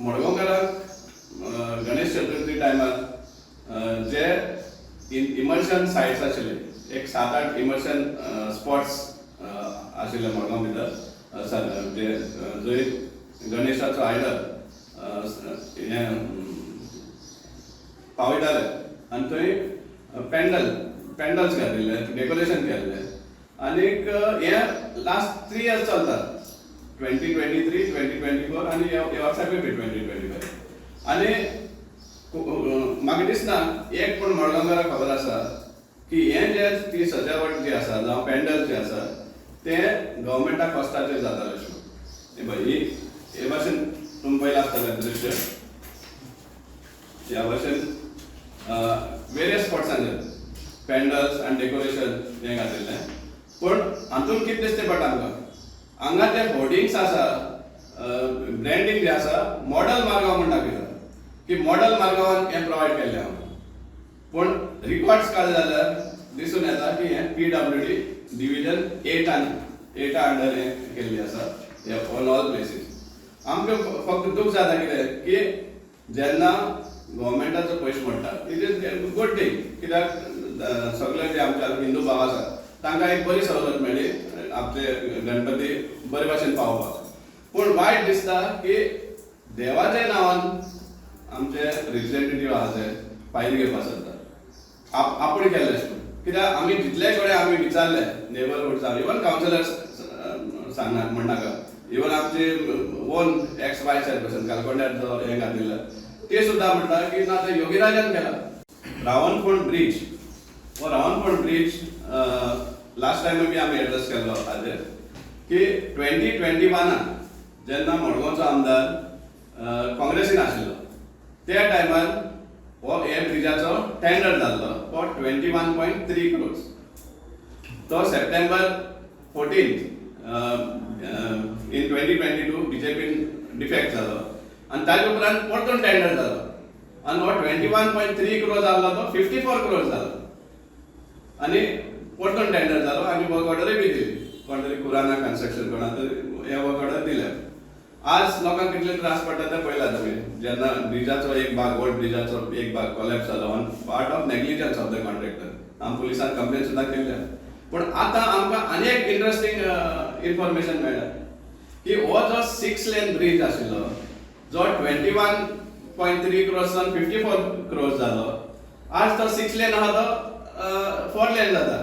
मडगांवकारांक गणेश चतुर्थी टायमार जे immersion sites आशिल्ले, एक सात आठ इमर्शन स्पॉट्स आशिल्ले मडगांव भितर, जे जंय गणेशाचो आयडल हें पावयताले आनी थंय पेंडल्स घातिल्ले, डेकोरेशन केल्लें. आनीक हें लास्ट 3 इयर्स चलता, 2023, 2024 आनी ह्या ह्या वर्साकूय बी 2025. आनी म्हाका दिसना एक पूण मडगांवकाराक खबर आसा की हें जे ती सजावट जी आसा जावं पेंडल जे आसा, ते गव्हर्मेंटाक कॉस्टाचेर जातालें अशें. हे पळय, ही हे भाशेन तुमी पळयलां आसतलें दृश्य. ह्या भाशेन वेरियस स्पॉट्सांचेर पेंडल्स आनी डेकोरेशन हें घातिल्लें. पूण हातूंत कितें दिसता पडटा आमकां, हांगा जे होर्डिंग्स आसा, ब्रँडींग जें आसा, मॉडल मारगांव म्हूण दाखयता की मॉडल मारगांवान हें प्रोवायड केल्लें आहा. पूण रिकॉर्ड्स काडले जाल्यार दिसून येता की हें पीडब्ल्यूडी डिविजन एटान, एटा अंडर हें केल्लें आसा. हे ऑन ऑल प्लेसीस आमकां फक्त दूख जाता कितें की जेन्ना गव्हर्मेंटाचो पयशे मोडटा, it is good thing, कित्याक सगळे जे आमचे हिंदू भाव आसा, तांकां एक बरी सवलत मेळ्ळी आमचे गणपती बरे भाशेन पावपाक. पूण वायट दिसता की देवाच्या नांवान आमचे रिप्रेझेंटेटिव्ह आहा ते फायदे घेवपाक सोदता आपूण केल्लें अशें करून. कित्याक आमी जितले कडेन आमी विचारले नेबरहुडचा, इवन कावन्सिलर्स सांगना म्हणनाका, इवन आमचे ओन एक्स वायस चेअरपर्सन कालकोंड्यार जो हें घातिल्लो, ते सुद्दां म्हणटा की ना, ते योगीराजान केला. रावणफोंड ब्रीज, हो रावणफोंड ब्रीज लास्ट टायम बी आमी एड्रेस केल्लो हाजेर की 2021 जेन्ना मडगांवचो आमदार काँग्रेसीन आशिल्लो, त्या टायमार हो हे ब्रिजाचो टेंडर जाल्लो for 21.3 crores. तो September 14 in 2022 बीजेपीन डिफेक्ट जालो आनी ताजे उपरांत परतून टेंडर जालो आनी हो 21.3 क्रोर्स आहलो तो 54 क्रोर्स जालो आनी परतून टेंडर जालो आनी वर्क ऑर्डरूय बी दिली कोण तरी, कुराना कन्स्ट्रक्शन कोणा तरी हे वर्क ऑर्डर दिले. आज लोकांक कितले त्रास पडटा ते पळयला तुमी, जेन्ना ब्रिजाचो एक भाग, ओल्ड ब्रिजाचो एक भाग कोलॅप्स जालो on part of negligence of the contractor. आमी पुलिसांक कंप्लेन सुद्दां केल्ल्या. पूण आतां आमकां आनी एक इंट्रस्टींग इन्फॉर्मेशन मेळ्ळा की हो जो 6 लेन ब्रीज आशिल्लो, जो 21.3 क्रोर्सान 54 क्रोर्स जालो, आज तो 6 लेन आहा तो 4 लेन जाता.